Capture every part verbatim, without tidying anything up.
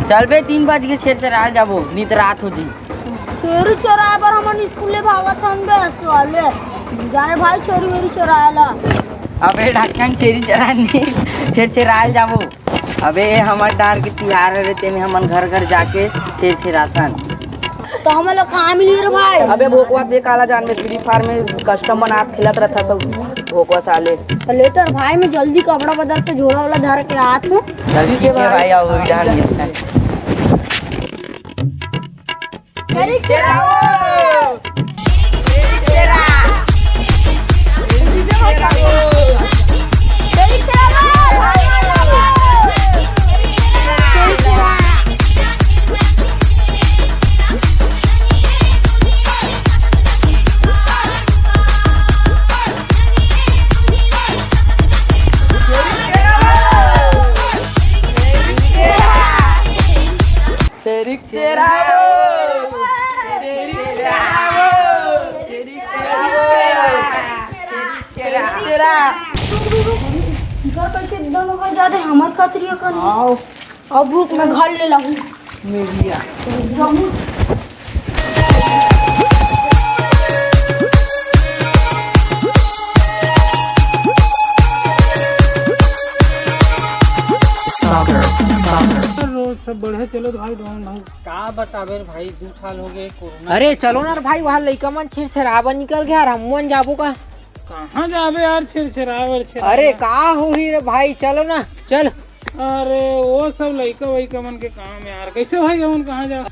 चल बे, तीन बज के छेरछेराय जाबो, नित रात हो जी। छेरी चराए बर हमन स्कूल ले भागत हन बे, साले। जाने भाई, छेरी वेरी चराए ला। अबे ढक्कन, छेरी चराए नहीं, छेरछेराय जाबो। अबे हमर डार के तिहार हरे, तेमे हमन घर घर जाके छेरछेराथन। तो हमन ला कहाँ मिली रे भाई? अबे भोकवा दे काला जान में फ्री फायर में कस्टम बना के खेलत रहता सब भोकवा साले। तो ले तो भाई, मैं जल्दी कपड़ा बदल के झोला वोला धर के आत हूँ। चल ठीक है भाई, आओ, वही डाल देते हैं। छेरिक छेरा हो, छेरिक छेरा हो, छेरिक छेरा हो, छेरिक छेरा। इधर कैसे एकदम हो जाते हमर कतरिया कन। आओ। अब रुक, मैं घर ले लाऊं। मेरिया। सागर, सागर। रोज सब बढ़िया चलत भाई, डोन भाई। का बताबे रे भाई, दू साल हो गए कोरोना। अरे चलो ना रे भाई, वहाँ लइका मन छेरछेरावन निकल गया यार, हमन जाबो का? कहाँ जाबे यार, छेरछेरावन, छेरछेरावन। अरे का होही रे भाई, चलो ना, चल। अरे वो सब लइका वइका मन के काम यार, कैसे भाई हमन कहाँ जा?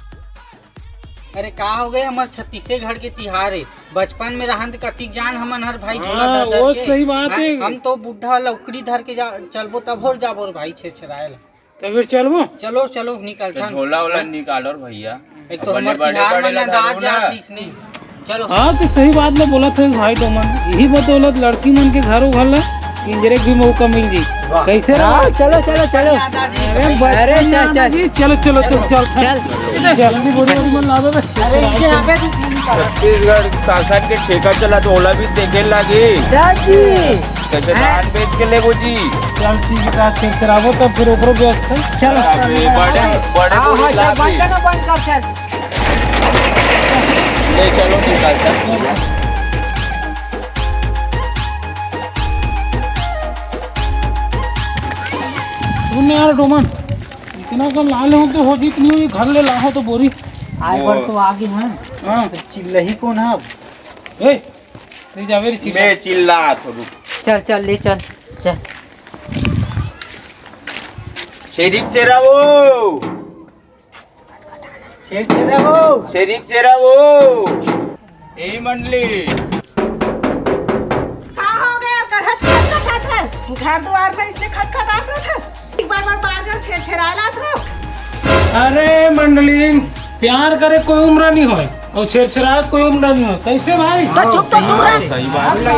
अरे का हो गए, हमर छत्तीसगढ़ के तिहार है, बचपन में रहन त कतिक जान हमन हर भाई झोला हाँ, धर धर वो के। सही बात हाँ, है। हम तो बुढ़ा लौकड़ी धर के जा, चलबो तभो जाबो रे भाई छेरछेराय ला। तो फिर चलबो? चलो, चलो, निकल तो चल। झोला वोला निकालो रे भैया। एक तो बड़े, हमर बड़े, तिहार बड़े मन लगा अंदाज दो ना। जात रहिस नहीं। चलो। हाँ, तो सही बात ले बोलत हे भाई, तो मन यही बदौलत लड़की मन के घर उघर ला इंजरे के भी मौका मिल जी। वाह। कैसे रे? हाँ, चलो, चलो, चलो। अरे, अरे, बचपन चल, याद आ चल। गई। चलो, चलो, चल, चल, चल। चल। जल्दी बोरी वोरी मन ला दो बे। अरे, इनके यहाँ पे भी छत्तीसगढ़ शासन के ठेका चला तो ओला भी देखे लागी। चाची। कैसे हैं? धान बेच के लेबो जी? चल ठीक है, आज छेरछेराबो तब फिर ओकरो व्यवस्था। चलो। अरे, बड़े, बड़े हाँ, बोरी हाँ, ला चल, बंद दे। कर ना, बंद कर, चल। ले चलो, निकाल, चल। सुन यार डोमन, इतना कम ला ले हो तो हो जी, इतनी हुई, घर ले ला हो तो बोरी। आए ओ। बर तो आगे हैं। हाँ। तो चिल्लही कौन है अब? ए, तू जाबे रे चिल्ला। मैं चिल्ला तो रुक। चल, चल, ले चल, चल। छेरिक छेरा वो। छेरिक छेरा वो। छेरिक छेरा वो। ए मंडली। का हो गया? करहत खटखटात है। घर दुआर पे इसने खटखटात रहत है। एक बार बार बार बार छेरछेराय लात हो। अरे मंडली, प्यार करे कोई उम्र नहीं होय। अउ छेरछेरात कोई उम्र नहीं हो। कैसे भाई? तो चुप तो तू रह। सही बात। हाँ, सही बात।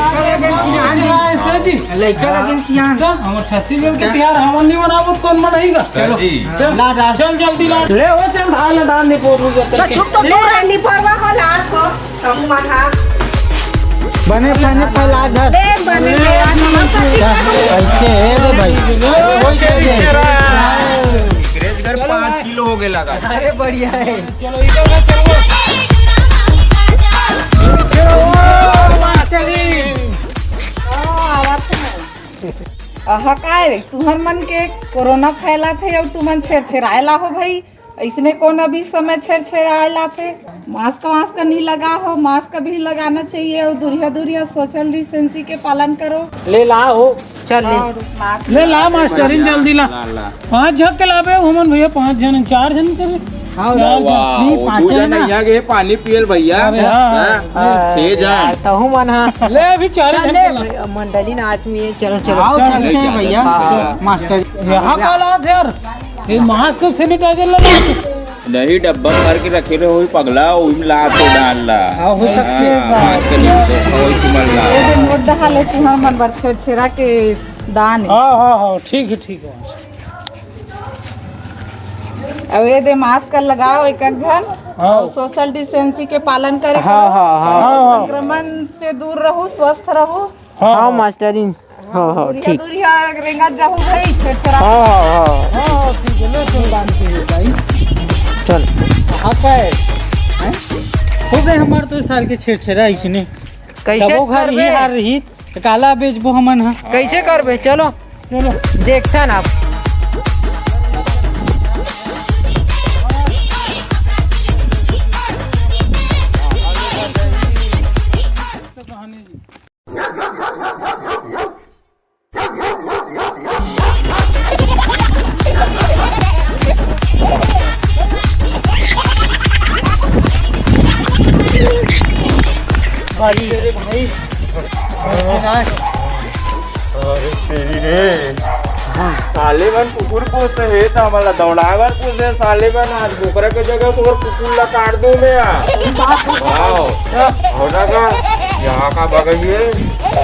हाँ, सर जी। लइका लगिन सियान। तो हमर छत्तीसगढ़ के तिहार हमन नहीं मनाबो, कौन मनाही गा? सर जी। चल, ला, ला। चल जल्दी ला। ले हो, चल, ढाल, ढाल, नहीं पोरू जब तो तक। चुप तो ले, तू रह। नहीं परवा हो, लाल हो, तमु मना। बने, बने, फैला धर। ले, बने, ले, यार, नमस्कार, ठीक है। कैसे है रे भाई? ओ, चल, चल। ग्रेजगर पाँच किलो हो गए लगा। अरे, बढ़िया है। चलो, इधर ना चलो। अहा, काय रे, तुहर मन के कोरोना फैलात हे अउ तुमन छेरछेराय ला हो भाई। अइसने कोन अभी समय छेरछेराय लाथे? मास्क वास्क नहीं लगा हो, मास्क भी लगाना चाहिए अउ दूरिहा दूरिहा सोशल डिस्टेंसिंग के पालन करो। ले ला हो। चल ले। हाँ, मास्क ले ला मास्टरिन, जल्दी ला। ला, ला। पाँच झन के लाबे हमन भैया, पाँच झन, चार झन के। हाँ, चार झन। वाह, नहीं, वो पाँच दू झन झन ना। यहाँ के पानी पियल भैया। अरे हाँ, हाँ, हाँ। हाँ, छह झन। यार, तहु मन हा। ले अभी चार चल झन ले, के ला। भैया, मंडली ना आदमी है, चलो, चलो। आओ, चल, चलते हैं भैया। हाँ, हाँ। मास्टर। यहाँ का हालात यार, ये मास्क सैनिटाइजर लगा। नहीं, डब्बा भर के रखे रहे, वही पगला, वही में ला तो डाल ला। हाँ, हो सकता है। हाँ, मास्क नहीं तो, वही तुम्हारा ला। ये जो मोटा हाल है, तुम्हारा मन भर छेरछेरा के दान है। हाँ, हाँ, हाँ, ठीक है, ठीक है। अब ये दे मास्क लगाओ एक एक झन, हाँ। और सोशल डिस्टेंसिंग के पालन करे हाँ, करो। हाँ, हाँ। हाँ, हाँ। संक्रमण से दूर रहू, स्वस्थ रहू। हाँ, हाँ, हाँ। मास्टरिन। हाँ, हाँ, दूरिया, ठीक। दूरिया रेंगत जाहू भाई, छेरछेरा। हाँ, हाँ, हाँ। हाँ, हाँ, ठीक है, ले चल बांध के ये भाई। हमर तो साल के छेरछेरा अइसने। कइसे तबो घर करबे? ही हार रही, त काला बेचबो हमन ह। कइसे करबे? चलो, चलो। देखथन अब। भाई, अरे भाई। अरे तेरी रे। साले मन कुकुर पोसे हे त हमला दौड़ाए बर पोसे साले मन। आज बोकरा के जगह तोर कुकुर ला काट दूं मैं आज। वाओ। होना का? यहाँ का बगल ये?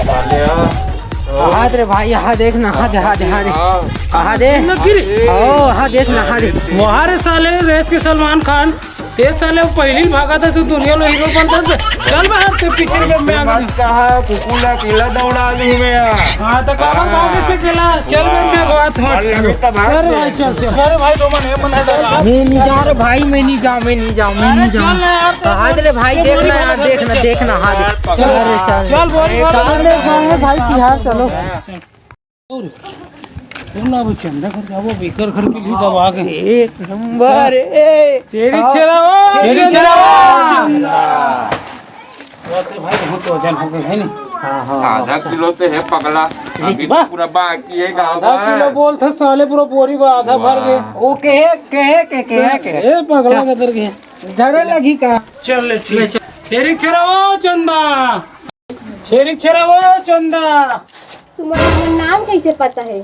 साले यार। हाथ रे भाई, यहाँ देख ना, हाथ, हाथ, हाथ। हाँ। कहाँ दे? लगी रे। ओ, हाँ, देख ना, हाँ, देख। वाह रे साले, रेस के सलमान खान। तेज साले, वो पहली भागा था, तू दुनिया में हीरो बनता था। चल बाहर से, पीछे में मैं आ गया। कहा, कुकुर ला अकेला दौड़ा ली मैं यार। हाँ, तो कहाँ हाँ। भागे से चला? चल बे, मैं बात हूँ। और लगे तब हाथ चल में। भाई, चल, चल। अरे भाई, रोमन, ये मन है डरा। मैं नहीं जा रहा भाई, मैं नहीं जाऊँ, मैं नहीं जाऊँ, मैं अरे नहीं जाऊँ। चल ना यार, तो कहाँ दे रे भाई, ये देख ना बोल यार, रहा देख ना, था। देख ना, हाँ, देख। चल, अरे चल। चल, बोल, बोल, चल बोल। ले, कहाँ है भाई, तिहार, चलो। सुन ना, वो चंदा घर जाबो, बेकर घर मिलही तब आगे। एक नंबर, ए। चेरी हाँ। चेरा हो, चेरी चंदा। चेरा हो, चंदा। बाप रे भाई, बहुत वजन हो गए है नी। हाँ, हाँ, आधा अच्छा। किलो तो है पगला, अभी तो वाह। पूरा बाकी है गाँव आधा में। किलो बोल था साले, पूरा बोरी बा, आधा भर गए। वाह। ओ, के, के, के, के, के। ए, पगला चल। कदर के। डरे लगी का? चल ले, ठीक। चेरी चेरा हो, चंदा। चेरी चेरा हो, चंदा। तुम्हारा नाम कैसे पता है?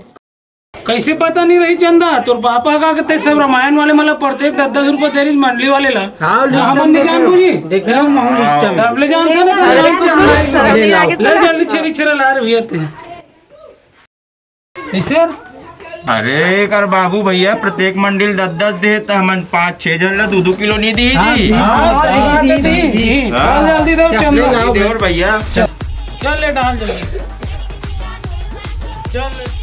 कैसे पता नहीं रही चंदा? तोर पापा का कहते सब रामायण वाले मतलब प्रत्येक दस दस रुपए दे रही मंडली वाले ला। हाँ, तो हमन नहीं जान बूझी। देखे हम, हम इस टाइम। तब ले जानता ना, ले ला। ले जल्दी छेरिक छेरा ला रहे भैया ते। कैसे यार? अरे कर बाबू भैया, प्रत्येक मंडली दस दस दे त हमन पाँच छह जन ला दो दो किलो नहीं दी हाँ, जी। हाँ, हाँ, हाँ, दी, दी, दी, दी। दी। हाँ। चल जल्दी दे, चल, चंदा। ले लाओ दे और भैया। चल। चल ले डाल जल्दी। चल ले।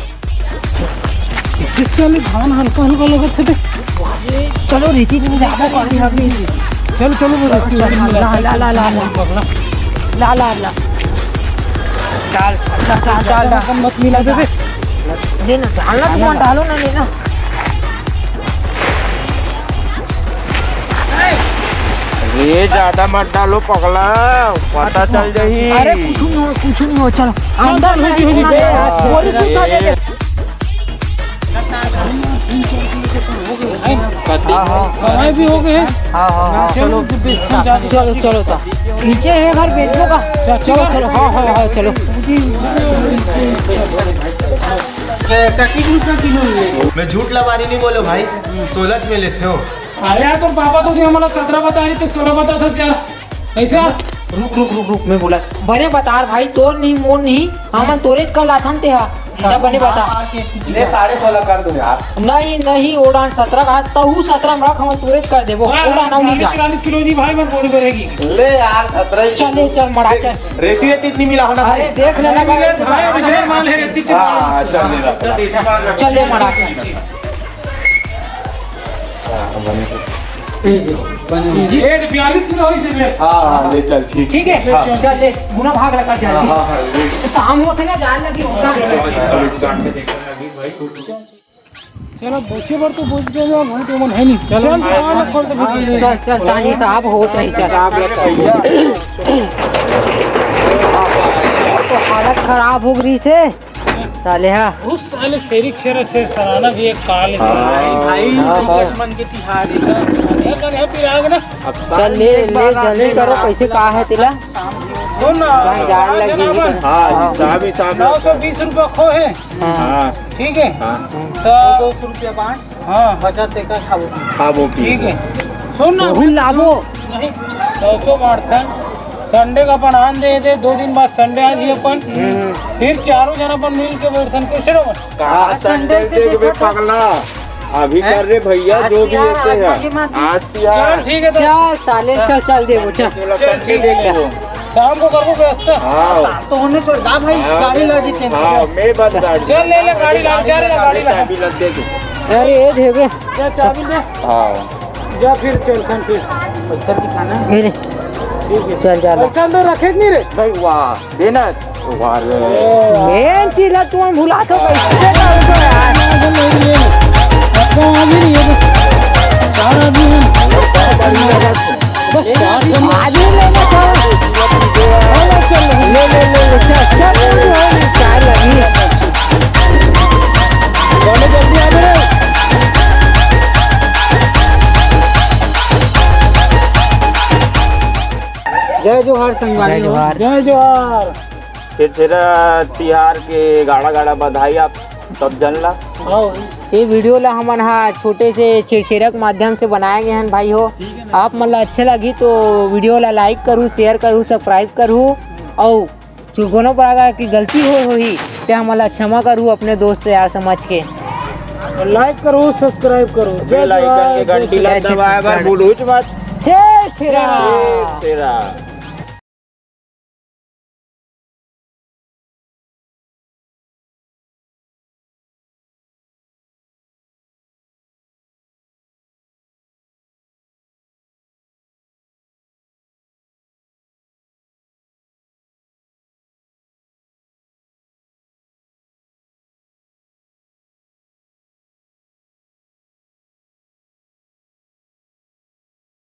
किस साले धान हल्का हल्का लगत है बे? चलो रीति दिन जाबो कहीं अभी। चल, चलो, चलो, चलो, ला, ला, ला, ला, ला। ला, ला, ला। डाल, डाल, डाल, डाल। मत मिला दे बे। ले ना, डालना तो मत डालो ना, ले ना। अरे, ज्यादा मत डालो पगला, पता चल जाही। अरे, कुछ नहीं हो, कुछ नहीं हो, चलो। अंदर चल, हो गई, हो गई। अंदर है, हाँ, थोड़ी सी उठा दे दे। कति? हाँ, हाँ। समय भी हो गए हैं। हाँ, हाँ, हाँ। चलो, चलो, चलो, चलो, तो। नीचे है घर बेचने का। चलो, चलो, हाँ, हाँ, हाँ, चलो। मैं झूठ लबारी नहीं बोलो भाई, सोलह में लेते हो। अरे यार, तो पापा तो जी हमारा सत्रह बता रही थे, सोलह बता था यार। कैसे यार? रुक, रुक, रुक, रुक, मैं बोला। बने बता भाई, तोर नहीं, मोर नहीं, हमन तोरेच कर लाथन ते हा। जब बने बता। ले, साढ़े सोलह कर दूं यार। नहीं, नहीं, ओडान सत्रह का, तहू सत्रह में रख, हम तोरेच कर देबो। हाँ, ओडान अउ नहीं साढ़े जाए। चालीस किलो जी भाई, मैं बोरी भरेगी। ले यार, सत्रह ही। चल, ले, चल, मड़ा, चल। रेती, रेती इतनी मिला हो ना भाई? अरे, देख लेना भाई, भाई। भाई, विशाल माल है, रेती की हाँ, माल। चल, ले रख। चल, ले, मड़ा। ये बयालीस किलो हो इसे। हाँ, हाँ, ले चल, ठीक। ठीक है? हाँ। चल, ले, गुना भाग लगा, चल। हाँ, हाँ, हाँ, ले। शाम होते ना, जान लगी होता। चलो, बच्चे पर तो बोझ दे दो, वहीं तो मन है नहीं। चलो, चल, हाँ, हाँ, खोल दे। चल, चल, तानी साहब हो, तही चल। साहब लोग भैया। तो हालत खराब हो गई से। साले हा। उस साले शेरी छेरा छे सराना भी एक काल है। हाँ, भाई, हाँ, हाँ। लक्ष्मण के तिहार है। ये कर, ये पिराग ना। अब चल, ले, एक बार ले, जल्दी करो, कैसे कहा है तिला? सुन ना, कहीं जान लगी नहीं कर। हाँ, हाँ। हिसाब, हिसाब नौ सौ बीस रुपया खो है। हाँ। हाँ। ठीक है? हाँ। तो दो सौ रुपया बांट। हाँ। बचा तेकर खाबो पी। खाबो पी। ठीक है। सुन ना, बहुत लाभो। नहीं, सौ सौ बांटथन। संडे का अपन आन दे दे, दो दिन बाद संडे आ जी अपन। हम्म। फिर चारों जन अपन मिल के बैठथन, कैसे रहो? कहाँ संडे संडे के देखबे देखा था। पगला? अभी हैं? कर रे भैया, आज जो भी तिहार, होते आज हैं। माघी माघी। आज तिहार। चल, ठीक है, तो चल, साले, चल, चल, देबो, चल। चल, ठीक है। शाम को करबो व्यवस्था। हाँ। शाम तो होने छोड़, जा भाई, हाँ। गाड़ी ला जीते हैं। हाँ, मैं बस गाड़ी। चल, ले, ले, गाड़ी ला, जा रे, गाड़ी ला। चाबी लग दे दे। अरे, ये देबे। जा, चाबी दे। हाँ। जा, फिर चल, खान, फिर। पैसा दिखाना। ये ले। चल, चल। पैसा अंदर रखे कि नहीं रे? नहीं, वाह, देना। वाह रे। मेन चीज ला तुम भुला तो कैसे डाल दो यार। आज ही लेना था। ले, ले, ले, ले, चल, चल, तू है ना, चार लगी। जय जोहार संगवारी हो। जय जोहार। छेरछेरा तिहार के गाड़ा गाड़ा बधाई आप सब जन ला। ये वीडियो ला हमन हा छोटे से छेरछेरा के माध्यम से बनाए गए हन भाई हो। आप मन ला अच्छा लगी तो वीडियो ला like करू, share करू, subscribe करू, अउ जो कोनो प्रकार की गलती हो होही ते हमन ला क्षमा करू अपने दोस्त यार समझ के। Like करू, subscribe करू। Bell icon के घंटी ला दबाए बर भूलूच मत। छेरछेरा। छेरछेरा।